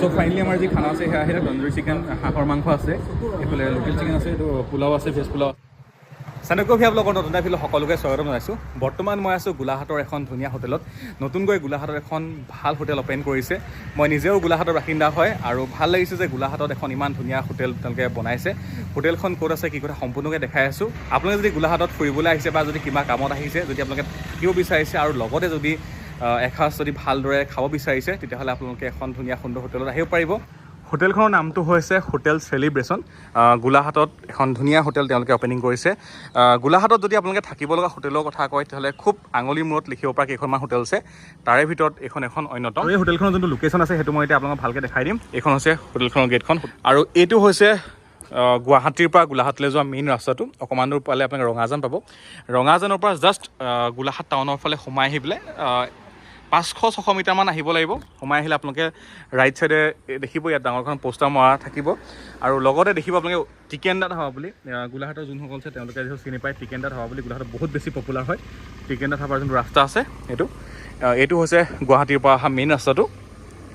চ' finally আমাৰ যি খানা আছে, সেয়া আহিলে। তন্দুৰী চিকেন, হাঁহৰ মাংস আছে, এইফালে লোকেল চিকেন আছে, এইটো পোলাও আছে, ভেজ পোলাও। চাণক্য ভিয়া ব্লগৰ নতুন এটা ভিডিঅ' সকলোকে স্বাগতম জনাইছোঁ। বৰ্তমান মই আছোঁ গোলাঘাটৰ এখন ধুনীয়া হোটেলত। নতুনকৈ গোলাঘাটত এখন ভাল হোটেল অ'পেন কৰিছে। মই নিজেও গোলাঘাটৰ বাসিন্দা হয় আৰু ভাল লাগিছে যে গোলাঘাটত এখন ইমান ধুনীয়া হোটেল তেওঁলোকে বনাইছে। হোটেলখন ক'ত আছে, কি কথা সম্পূৰ্ণকৈ দেখাই আছোঁ। আপোনালোকে যদি গোলাঘাটত ফুৰিবলৈ আহিছে বা যদি কিবা কামত আহিছে, যদি আপোনালোকে থাকিব বিচাৰিছে আৰু লগতে যদি এসাঁজ যদি ভালদৰে খাব বিচাৰিছে, তেতিয়াহ'লে আপোনালোকে এখন ধুনীয়া সুন্দৰ হোটেলত আহিব পাৰিব। হোটেলখনৰ নামটো হৈছে হোটেল চেলিব্ৰেশ্যন। গোলাঘাটত এখন ধুনীয়া হোটেল তেওঁলোকে অ'পেনিং কৰিছে। গোলাঘাটত যদি আপোনালোকে থাকিব লগা হোটেলৰ কথা কয়, তেতিয়াহ'লে খুব আঙুলিৰ মূৰত লিখিব পৰা কেইখনমান হোটেল আছে। তাৰে ভিতৰত এইখন এখন অন্যতম। আৰু এই হোটেলখনৰ যোনটো লোকেশ্যন আছে, সেইটো মই এতিয়া আপোনালোকক ভালকৈ দেখাই দিম। এইখন হৈছে হোটেলখনৰ গেটখন আৰু এইটো হৈছে গুৱাহাটীৰ পৰা গোলাঘাটলৈ যোৱা মেইন ৰাস্তাটো। অকণমান দূৰ পালে আপোনালোকে ৰঙাজান পাব। ৰঙাজানৰ পৰা জাষ্ট গোলাঘাট টাউনৰ ফালে সোমাই আহি পেলাই 500-600 মিটাৰমান আহিব লাগিব। সোমাই আহিলে আপোনালোকে ৰাইট চাইডে দেখিব, ইয়াত ডাঙৰ এখন পোষ্টাৰ মৰা থাকিব আৰু লগতে দেখিব আপোনালোকে টিকেন দা ধাবা বুলি। গোলাঘাটৰ যোনসকল আছে, তেওঁলোকে যিহেতু চিনি পায়, টিকেন দা ধাবা বুলি গোলাঘাটত বহুত বেছি পপুলাৰ হয়। টিকেন দা ধাবাৰ যোনটো ৰাস্তা আছে, এইটো হৈছে গুৱাহাটীৰ পৰা অহা মেইন ৰাস্তাটো।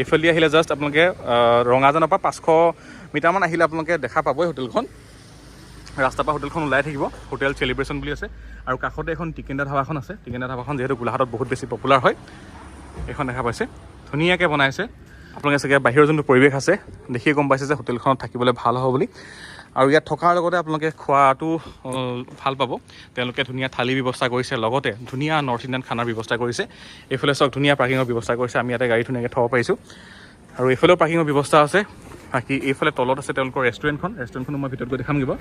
এইফালেদি আহিলে জাষ্ট আপোনালোকে ৰঙাজানৰ পৰা 500 মিটাৰমান আহিলে আপোনালোকে দেখা পাবই হোটেলখন। ৰাস্তাৰ পৰা হোটেলখন ওলাই থাকিব, হোটেল চেলিব্ৰেশ্যন বুলি আছে। আৰু কাষতে এখন টিকেন দা ধাবাখন আছে। টিকেন দা ধাবাখন যিহেতু গোলাঘাটত বহুত বেছি পপুলাৰ হয়। এইখন দেখা পাইছে, ধুনীয়াকৈ বনাইছে। আপোনালোকে চাগে বাহিৰৰ যোনটো পৰিৱেশ আছে, দেখিয়ে গম পাইছে যে হোটেলখনত থাকিবলৈ ভাল হ'ব বুলি। আৰু ইয়াত থকাৰ লগতে আপোনালোকে খোৱাটো ভাল পাব। তেওঁলোকে ধুনীয়া থালি ব্যৱস্থা কৰিছে, লগতে ধুনীয়া নৰ্থ ইণ্ডিয়ান খানাৰ ব্যৱস্থা কৰিছে। এইফালে চাওক, ধুনীয়া পাৰ্কিঙৰ ব্যৱস্থা কৰিছে। আমি ইয়াতে গাড়ী ধুনীয়াকৈ থ'ব পাৰিছোঁ আৰু এইফালেও পাৰ্কিঙৰ ব্যৱস্থা আছে। বাকী এইফালে তলত আছে তেওঁলোকৰ ৰেষ্টুৰেণ্টখন। ৰেষ্টুৰেণ্টখনো মই ভিতৰত গৈ দেখাম কিবা।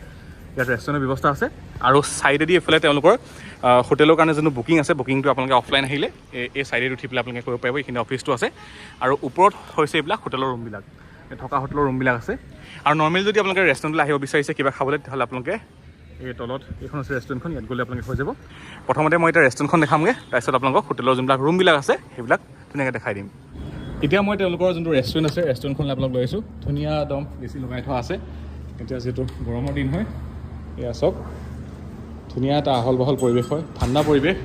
ইয়াত ৰেষ্টুৰেণ্টৰ ব্যৱস্থা আছে আৰু ছাইডেদি এইফালে তেওঁলোকৰ হোটেলৰ কাৰণে যোনটো বুকিং আছে, বুকিংটো আপোনালোকে অফলাইন আহিলে এই ছাইডেদি উঠি পেলাই আপোনালোকে কৰিব পাৰিব। এইখিনি অফিচটো আছে আৰু ওপৰত হৈছে এইবিলাক হোটেলৰ ৰুমবিলাক, এই থকা হোটেলৰ ৰুমবিলাক আছে। আৰু নৰ্মেলি যদি আপোনালোকে ৰেষ্টুৰেণ্টলৈ আহিব বিচাৰিছে কিবা খাবলৈ, তেতিয়াহ'লে আপোনালোকে এই তলত এইখন হৈছে ৰেষ্টুৰেণ্টখন, ইয়াত গ'লে আপোনালোকে হৈ যাব। প্ৰথমতে মই এতিয়া ৰেষ্টুৰেণ্টখন দেখামগৈ, তাৰপিছত আপোনালোকক হোটেলৰ যোনবিলাক ৰুমবিলাক আছে, সেইবিলাক ধুনীয়াকৈ দেখাই দিম। এতিয়া মই তেওঁলোকৰ যোনটো ৰেষ্টুৰেণ্ট আছে, ৰেষ্টুৰেণ্টখনলৈ আপোনালোক লৈ আহিছোঁ। ধুনীয়া একদম এচি লগাই থোৱা আছে। এতিয়া যিহেতু গৰমৰ দিন হয়, এয়া চাওক, ধুনীয়া এটা আহল বহল পৰিৱেশ হয়, ঠাণ্ডা পৰিৱেশ।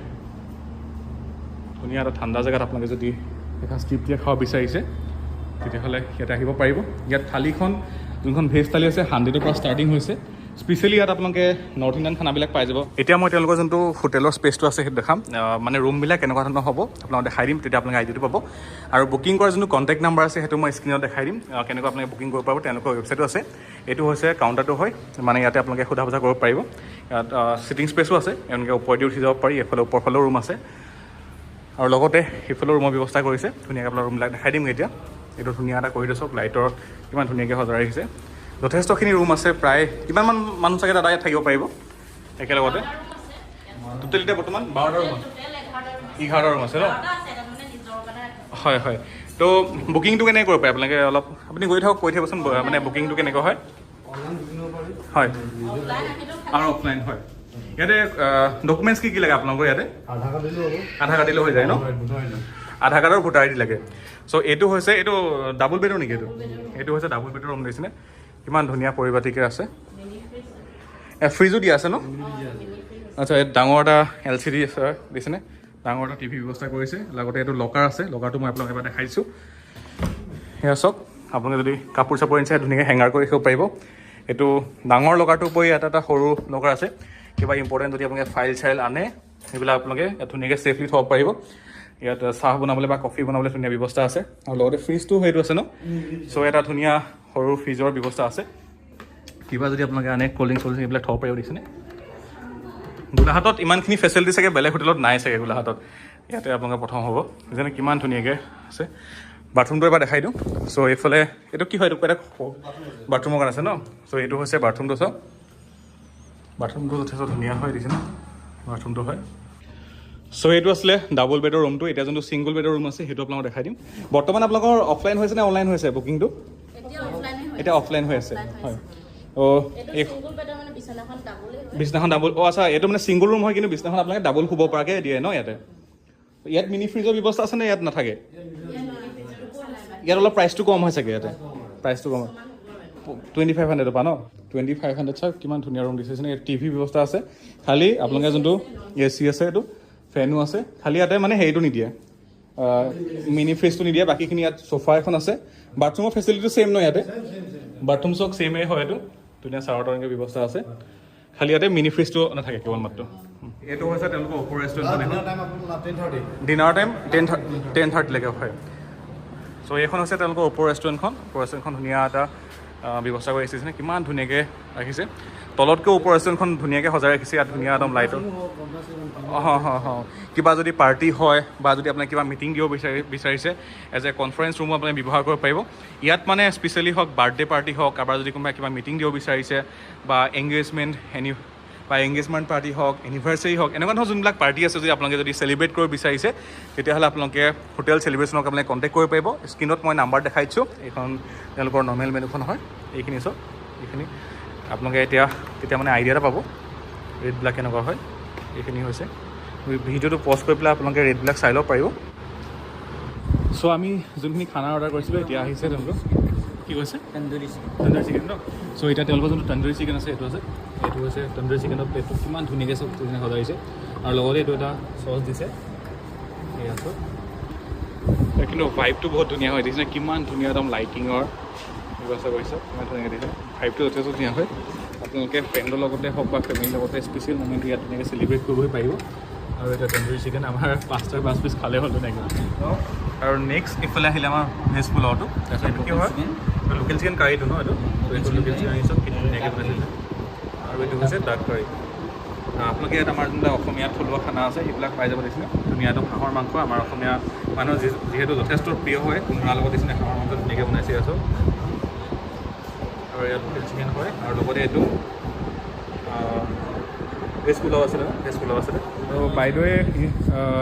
ধুনীয়া এটা ঠাণ্ডা জেগাত আপোনালোকে যদি এসাঁজ তৃপ্তিৰে খাব বিচাৰিছে, তেতিয়াহ'লে ইয়াতে আহিব পাৰিব। ইয়াত থালিখন, যোনখন ভেজ থালি আছে, 100ৰ পৰা ষ্টাৰ্টিং হৈছে। স্পেচিয়েলি ইয়াত আপোনালোকে নৰ্থ ইণ্ডিয়ান খানাবিলাক পাই যাব। এতিয়া মই তেওঁলোকৰ যোনটো হোটেলৰ স্পেচটো আছে, সেইটো দেখাম। মানে ৰুমবিলাক কেনেকুৱা ধৰণৰ হ'ব আপোনালোক দেখাই দিম, তেতিয়া আপোনালোকে আইডিয়াটো পাব। আৰু বুকিং কৰাৰ যোনটো কণ্টেক্ট নাম্বাৰ আছে, সেইটো মই স্ক্ৰীণত দেখাই দিম, কেনেকুৱা আপোনালোকে বুকিং কৰিব পাৰিব। তেওঁলোকৰ ৱেবছাইটো আছে। এইটো হৈছে কাউণ্টাৰটো হয়, মানে ইয়াতে আপোনালোকে সোধা পোছা কৰিব পাৰিব। ইয়াত চিটিং স্পেচো আছে, এনেকৈ ওপৰেদি উঠি যাব পাৰি। এইফালে ওপৰ ফালেও ৰুম আছে আৰু লগতে সেইফালেও ৰুমৰ ব্যৱস্থা কৰিছে। ধুনীয়াকৈ আপোনাৰ ৰুমবিলাক দেখাই দিম এতিয়া। এইটো ধুনীয়া এটা কৰি চাওক, লাইটৰ কিমান ধুনীয়াকৈ সজাই ৰাখিছে। যথেষ্টখিনি ৰুম আছে। প্ৰায় কিমানমান মানুহ চাগে দাদা ইয়াত থাকিব পাৰিব একেলগতে? টোটেল এতিয়া বৰ্তমান 12টা ৰুম আছে, 11টা ৰুম আছে ন? হয়। তো বুকিংটো কেনেকৈ কৰিব পাৰে আপোনালোকে? অলপ আপুনি গৈ থাকক, কৈ থাকিবচোন, মানে বুকিংটো কেনেকুৱা হয়? হয়, আৰু অফলাইন হয়। ইয়াতে ডকুমেণ্টছ কি কি লাগে আপোনালোকৰ ইয়াতে? আধাৰ কাৰ্ড দিলেও হ'ব। আধাৰ কাৰ্ড দিলেও হৈ যায় ন? Voter ID. আধাৰ কাৰ্ডৰ ভোটাৰ আই ডি লাগে। চ' এইটো হৈছে, এইটো ডাবুল বেডৰ নেকি? এইটো হৈছে ডাবুল বেডৰ ৰুম। দেখিছেনে কিমান ধুনীয়া পৰিপাটিকৈ আছে? ফ্ৰিজো দিয়া আছে ন? আচ্ছা, ইয়াত ডাঙৰ এটা এলচিডি আছে, দেখিছেনে? ডাঙৰ এটা টিভি ব্যৱস্থা কৰিছে। লগতে এইটো লকাৰ আছে, লকাৰটো মই আপোনালোক এবাৰ দেখাই দিছোঁ। সেয়া চাওক, আপোনালোকে যদি কাপোৰ চাপোৰ আনিছে, ধুনীয়াকৈ হেঙাৰ কৰি ৰাখিব পাৰিব। এইটো ডাঙৰ লকাৰটোৰ উপৰি ইয়াত এটা সৰু লকাৰ আছে। কিবা ইম্পৰ্টেণ্ট যদি আপোনালোকে ফাইল চাইল আনে, সেইবিলাক আপোনালোকে ইয়াত ধুনীয়াকৈ ছেফলি থ'ব পাৰিব। ইয়াত চাহ বনাবলৈ বা কফি বনাবলৈ ধুনীয়া ব্যৱস্থা আছে আৰু লগতে ফ্ৰিজটো সেইটো আছে ন? চ' এটা ধুনীয়া সৰু ফ্ৰিজৰ ব্যৱস্থা আছে। কিবা যদি আপোনালোকে আনে, ক'ল্ড ড্ৰিংক চল্ড ড্ৰিংক এইবিলাক থ'ব পাৰিব। দেখিছেনে? গোলাঘাটত ইমানখিনি ফেচিলিটি চাগে বেলেগ হোটেলত নাই চাগে গোলাঘাটত। ইয়াতে আপোনালোকে প্ৰথম হ'ব। যেনে কিমান ধুনীয়াকৈ আছে। বাথৰুমটো এবাৰ দেখাই দিওঁ। চ' এইফালে এইটো কি হয়? এইটো এটা বাথৰুমৰ কাৰণে আছে ন? চ' এইটো হৈছে বাথৰুমটো। চাওক, বাথৰুমটো যথেষ্ট ধুনীয়া হয়। দেখিছেনে? বাথৰুমটো হয়। চ' এইটো আছিলে ডাবল বেডৰ ৰুমটো। এতিয়া যোনটো ছিংগল বেডৰ ৰুম আছে, সেইটো আপোনালোকক দেখাই দিম। বৰ্তমান আপোনালোকৰ অফলাইন হৈছে নে অনলাইন হৈছে বুকিংটো? এতিয়া অফলাইনে হৈ এতিয়া অফলাইন হৈ আছে। হয়, অ' এইটো এই চিংগল বেডৰ, মানে বিছনাখন ডাবলেই হয়। বিছনাখন ডাবল। অ' আচ্ছা, এইটো মানে ছিংগল ৰুম হয়, কিন্তু বিছনাখন আপোনালোকে ডাবল শুব পৰাকৈ দিয়ে ন ইয়াতে? ইয়াত মিনি ফ্ৰিজৰ ব্যৱস্থা আছে নে ইয়াত নাথাকে? ইয়াত অলপ প্ৰাইচটো কম হয় চাগে। ইয়াতে প্ৰাইচটো কম হয়, 2500ৰ পৰা ন? 2500। চাওক, কিমান ধুনীয়া ৰুম দিছে। ইয়াত টিভি ব্যৱস্থা আছে। খালি আপোনালোকে যোনটো এ চি আছে, এইটো ফেনো আছে। খালি ইয়াতে মানে হেৰিটো নিদিয়ে। মিনি ফ্ৰিজটো নিদিয়ে, বাকীখিনি ইয়াত চোফা এখন আছে। বাথৰুমৰ ফেচিলিটিটো ছেইম ন ইয়াতে? বাথৰুম চব ছেইমেই হয়। এইটো ধুনীয়া চাৱাৰ তেনেকৈ ব্যৱস্থা আছে, খালি ইয়াতে মিনি ফ্ৰিজটো নাথাকে কেৱল মাত্ৰ। এইটো হৈছে তেওঁলোকৰ ওপৰ ৰেষ্টুৰেণ্টখন এখন। ডিনাৰ টাইম 10:30লৈকে হয়। চ' এইখন হৈছে তেওঁলোকৰ ওপৰ ৰেষ্টুৰেণ্টখন। ওপৰ ৰেষ্টুৰেণ্টখন ধুনীয়া এটা ব্যৱস্থা কৰি ৰাখিছে, কিমান ধুনীয়াকৈ ৰাখিছে। তলতকৈ ওপৰ ৰেষ্টুৰেণ্টখন ধুনীয়াকৈ সজাই ৰাখিছে। ইয়াত ধুনীয়া একদম লাইটৰ অঁ কিবা যদি পাৰ্টি হয় বা যদি আপোনাক কিবা মিটিং দিব বিচাৰিছে, এজ এ কনফাৰেঞ্চ ৰুমো আপুনি ব্যৱহাৰ কৰিব পাৰিব ইয়াত। মানে স্পেচিয়েলি হওক বাৰ্থডে পাৰ্টি হওক, কাৰোবাৰ যদি কোনোবাই কিবা মিটিং দিব বিচাৰিছে বা এংগেজমেণ্ট এনি বা এংগেজমেণ্ট পাৰ্টি হওক, এনিভাৰ্চাৰী হওক, এনেকুৱা ধৰণৰ যোনবিলাক পাৰ্টি আছে, যদি আপোনালোকে যদি চেলিব্ৰেট কৰিব বিচাৰিছে, তেতিয়াহ'লে আপোনালোকে হোটেল চেলিব্ৰেশ্যনক আপোনালোকে কণ্টেক্ট কৰিব পাৰিব। স্ক্ৰীণত মই নাম্বাৰ দেখাই দিছোঁ। এইখন তেওঁলোকৰ নৰ্মেল মেনুখন হয়। এইখিনি চব এইখিনি আপোনালোকে এতিয়া তেতিয়া মানে আইডিয়া এটা পাব ৰেটবিলাক কেনেকুৱা হয়। এইখিনি হৈছে, ভিডিঅ'টো পজ কৰি পেলাই আপোনালোকে ৰেটবিলাক চাই ল'ব পাৰিব। চ' আমি যোনখিনি খানা অৰ্ডাৰ কৰিছিলোঁ, এতিয়া আহিছে। তেওঁলোকক কি কৈছে? তন্দুৰী চিকেন। তন্দুৰী চিকেন ন? চ' এতিয়া তেওঁলোকৰ যোনটো তন্দুৰী চিকেন আছে, সেইটো আছে। এইটো হৈছে তন্দুৰী চিকেনৰ প্লেটটো, কিমান ধুনীয়াকৈ চব ধুনীয়া সজাইছে। আৰু লগতে এইটো এটা চচ দিছে। এয়া চব, কিন্তু ভাইবটো বহুত ধুনীয়া হয়। দেখিছে কিমান ধুনীয়া একদম লাইটিঙৰ ব্যৱস্থা কৰিছে, কিমান ধুনীয়াকৈ দিছে। ভাইবটো যথেষ্ট ধুনীয়া হয়। আপোনালোকে ফ্ৰেণ্ডৰ লগতে হওক বা ফেমিলিৰ লগতে স্পেচিয়েল মমেণ্টটো ইয়াত ধুনীয়াকৈ চেলিব্ৰেট কৰিবই পাৰিব। আৰু এতিয়া তন্দুৰী চিকেন আমাৰ পাঁচটাৰ 5 পিচ খালেই হ'ল ধুনীয়াকৈ। আৰু নেক্সট ইফালে আহিলে আমাৰ ভেজ পোলাওটো। তাৰপিছত এইটো কি হয়? লোকেল চিকেন কাৰীটো ন এইটো? এইটো লোকেল চিকেন আহিছে, কি ধুনীয়াকৈ বনাইছে। আৰু এইটো হৈছে ডাক কাৰী। আপোনালোকে ইয়াত আমাৰ যোনবিলাক অসমীয়া থলুৱা খানা আছে, সেইবিলাক পাই যাব। দেখিছেনে ধুনীয়া একদম হাঁহৰ মাংস, আমাৰ অসমীয়া মানুহৰ যিহেতু যথেষ্ট প্ৰিয় হয়, কোমোৰাৰ লগত দিছিলে হাঁহৰ মাংস, ধুনীয়াকৈ বনাইছে ইয়াত। আৰু ইয়াত লোকেল চিকেন হয় আৰু লগতে এইটো ভেজ পোলাও আছিলে, ভেজ পোলাও আছিলে। আৰু বাইদেৱে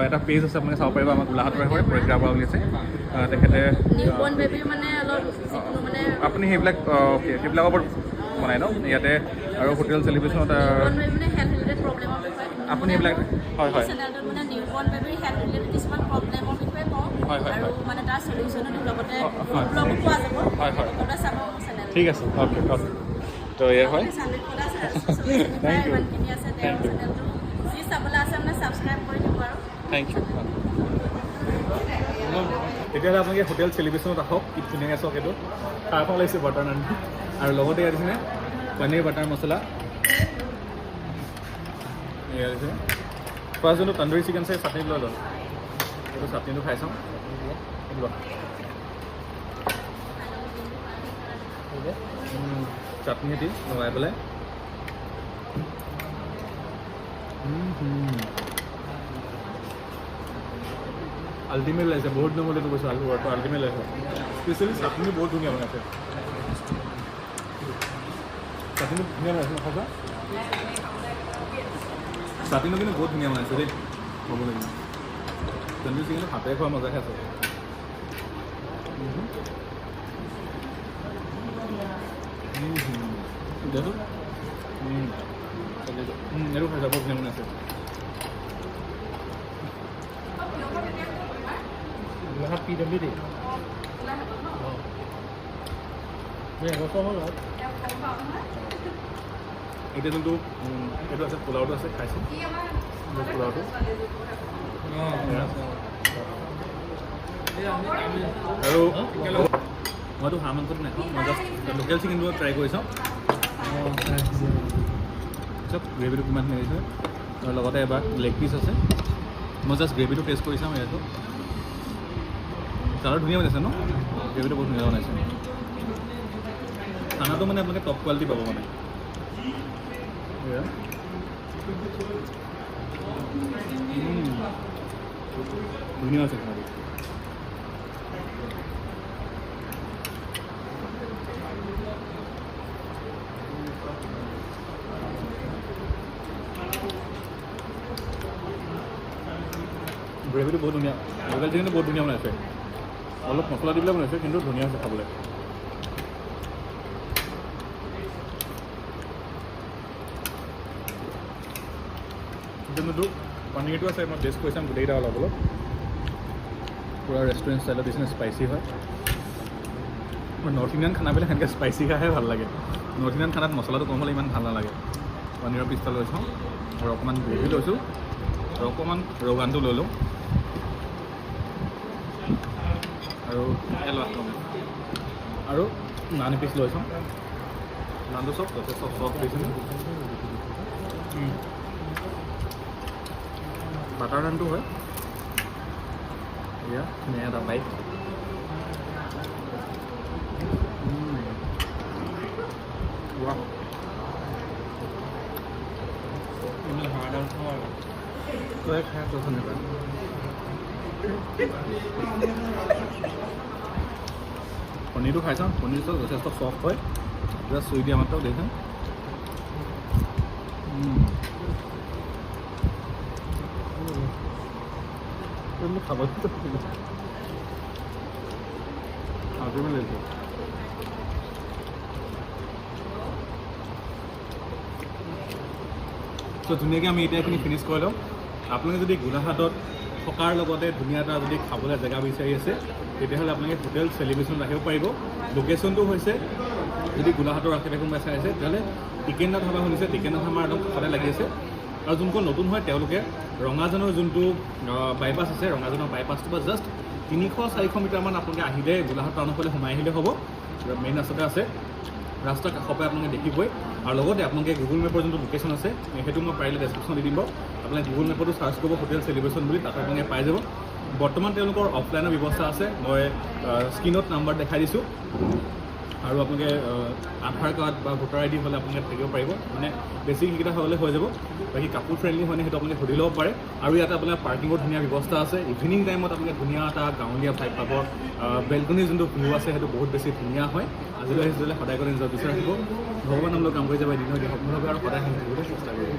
এটা পেজ আছে, আপুনি চাব পাৰিব। আমাৰ গোলাঘাটৰে হয়, পৰিগ্ৰা বৰা বুলি আছে। তেখেতে নিউ বৰ্ণ বেবীৰ মানে অলপ যিকোনো মানে আপুনি সেইবিলাক, অ'কে, সেইবিলাকৰ ওপৰত বনাই ন ইয়াতে? আৰু হোটেল চেলিব্ৰেশ্যনত নিউ বৰ্ণ বেবী মানে হেল্থ ৰিলেটেড প্ৰব্লেমৰ বিষয়ে। আপুনি সেইবিলাক হয় হয় চেনেলটোত মানে নিউ বৰ্ণ বেবীৰ হেল্থ ৰিলেটেড কিছুমান প্ৰব্লেমৰ বিষয়ে কওঁ হয়, হয়, আৰু হয়। মানে তাৰ চলিউশ্যনো দিওঁ, লগতে হয়। ব্লগো পোৱা যাব। হয়, হয়। সকলোৱে চাব মোৰ চেনেল। ঠিক আছে, অ'কে অ'কে। তো এয়া হয়। Sandeep Das, Thank you. ইমানখিনি আছে তেওঁৰ Thank you. চেনেলটো যি চাবলৈ আছে মানে ছাবস্ক্ৰাইব কৰি দিব আৰু। Thank U. তেতিয়াহ'লে আপোনালোকে হোটেল চেলিব্ৰেশ্যনত আহক। কি ধুনীয়াকৈ চাওক, এইটো খাৰখন লাগিছে বাটাৰ নান আৰু লগতে ইয়াত দিছে পনীৰ বাটাৰ মছলা। এয়া দিছে। ফাৰ্ষ্ট যোনটো তন্দুৰী চিকেন আছে, চাটনি লৈ লওঁ। এইটো চাটনিটো খাই চাওঁ। এইটো লোৱা। চাটনি এটি লগাই পেলাই। আল্টিমেট লাগিছে। বহুত দিনৰ মূৰত এইটো কৈছোঁ, আলু ৱৰ্ডটো আল্টিমেট লাগিছে। স্পেচিয়েলি চাটনি বহুত ধুনীয়া বনাইছে। চাটনিটো ধুনীয়া বনাইছে ন সঁচা? চাটনিটো কিন্তু বহুত ধুনীয়া বনাইছে দেই, ক'ব লাগিব। তন্দুৰী চিকেনটো হাতেৰে খোৱা মজাহে আছে। দেচোন। এইটো খাই যাব, ধুনীয়া বনাইছে। গোলাঘাট PWD। অঁ, এবছৰ হ'ল আৰু। এতিয়া যোনটো এইটো আছে, পোলাওটো আছে, খাইছোঁ ভেজ পোলাওটো। আৰু মইতো হাঁহ মাংসটো নাখাওঁ, মই জাষ্ট লোকেল চিকেনটো ট্ৰাই কৰি চাওঁ। চব গ্ৰেভিটো কিমান ধুনীয়া লাগিছে। আৰু লগতে এবাৰ লেগ পিচ আছে। মই জাষ্ট গ্ৰেভিটো টেষ্ট কৰি চাওঁ। ইয়াতো কালাৰ ধুনীয়া বনাইছে ন? গ্ৰেভিটো বহুত ধুনীয়া বনাইছে। খানাটো মানে আপোনালোকে টপ কোৱালিটি পাব মানে। এয়া। ধুনীয়া আছে খানাটো। গ্ৰেভিটো বহুত ধুনীয়া, লোকেল চিকেনটো বহুত ধুনীয়া বনাইছে। অলপ মছলা দি পেলাই বনাইছে, কিন্তু ধুনীয়া হৈছে খাবলৈ। যোনটো পনীৰটো আছে, মই টেষ্ট কৰি চাম গোটেইকেইটা অলপ অলপ। পূৰা ৰেষ্টুৰেণ্ট ষ্টাইলত দিছে, স্পাইচি হয়। মোৰ নৰ্থ ইণ্ডিয়ান খানাবিলাক সেনেকৈ স্পাইচি খাইহে ভাল লাগে। নৰ্থ ইণ্ডিয়ান খানাত মছলাটো কম হ'লে ইমান ভাল নালাগে। পনীৰৰ পিচ এটা লৈছোঁ আৰু অকণমান গ্ৰেভি লৈছোঁ আৰু অকণমান ৰগানটো লৈ লওঁ। আৰু এ লোৱা আৰু নান এপিচ লৈ চাওঁ। নানটো চব যথেষ্ট চফ্ট দিছে। বাটাৰ নানটো হয়। এয়া ধুনীয়া এটা বাইট। ৱাহ! ইমান হাৰ্ড আৰু খাওঁ আৰু। তই খাই তই ধন্যবাদ। পনীৰটো খাই চাওঁ। পনীৰটো যথেষ্ট চফ্ট হয়। জাষ্ট চুই দিয়া মাত্ৰ দেখিছে। খাব লাগিছে। চ' ধুনীয়াকৈ আমি এতিয়া এইখিনি ফিনিছ কৰি লওঁ। আপোনালোকে যদি গোলাঘাটত থকাৰ লগতে ধুনীয়া এটা যদি খাবলৈ জেগা বিচাৰি আছে, তেতিয়াহ'লে আপোনালোকে হোটেল চেলিব্ৰেশ্যন আহিব পাৰিব। লোকেশ্যনটো হৈছে, যদি গোলাঘাটৰ আশে পাশে কোনোবাই চাই আছে, তেতিয়াহ'লে টিকেন্দ্ৰ ধাবা শুনিছে, টিকেন্দ্ৰ ধাবাৰ একদম কাষতে লাগি আছে। আৰু যোনখন নতুন হয়, তেওঁলোকে ৰঙাজানৰ যোনটো বাইপাছ আছে, ৰঙাজানৰ বাইপাছটোৰ পৰা জাষ্ট 300-400 মিটাৰমান আপোনালোকে আহিলে গোলাঘাট টাউনৰ ফালে সোমাই আহিলে হ'ব। মেইন ৰাস্তাতে আছে, ৰাস্তাৰ কাষৰ পৰাই আপোনালোকে দেখিবই। আৰু লগতে আপোনালোকে গুগল মেপৰ যোনটো লোকেশ্যন আছে, সেইটো মই পাৰিলে ডেছক্ৰিপশ্যন দি দিম বাৰু। আপোনালোকে গুগল মেপতো চাৰ্চ কৰিব হোটেল চেলিব্ৰেশ্যন বুলি, তাত আপোনালোকে পাই যাব। বৰ্তমান তেওঁলোকৰ অফলাইনৰ ব্যৱস্থা আছে। মই স্ক্ৰীণত নাম্বাৰ দেখাই দিছোঁ। আৰু আপোনালোকে আধাৰ কাৰ্ড বা ভোটাৰ আই ডি হ'লে আপোনালোকে থাকিব পাৰিব। মানে বেছিক সেইকেইটা হ'লে হৈ যাব। বাকী কাপোল ফ্ৰেণ্ডলি হয়নে সেইটো আপোনালোকে সুধি ল'ব পাৰে। আৰু ইয়াতে আপোনাৰ পাৰ্কিঙৰ ধুনীয়া ব্যৱস্থা আছে। ইভিনিং টাইমত আপোনালোকে ধুনীয়া এটা গাঁৱলীয়া ভাইব পাব। বেলকনিৰ যোনটো ভিউ আছে, সেইটো বহুত বেছি ধুনীয়া হয়। আজিলৈ আহিছিলে, সদায় কৰি নিজৰ পিছত ৰাখিব। ভগৱান আপোনালোক কাম কৰি যাব, এদিন সফল হ'ব আৰু সদায় থাকিবলৈ চেষ্টা কৰিব।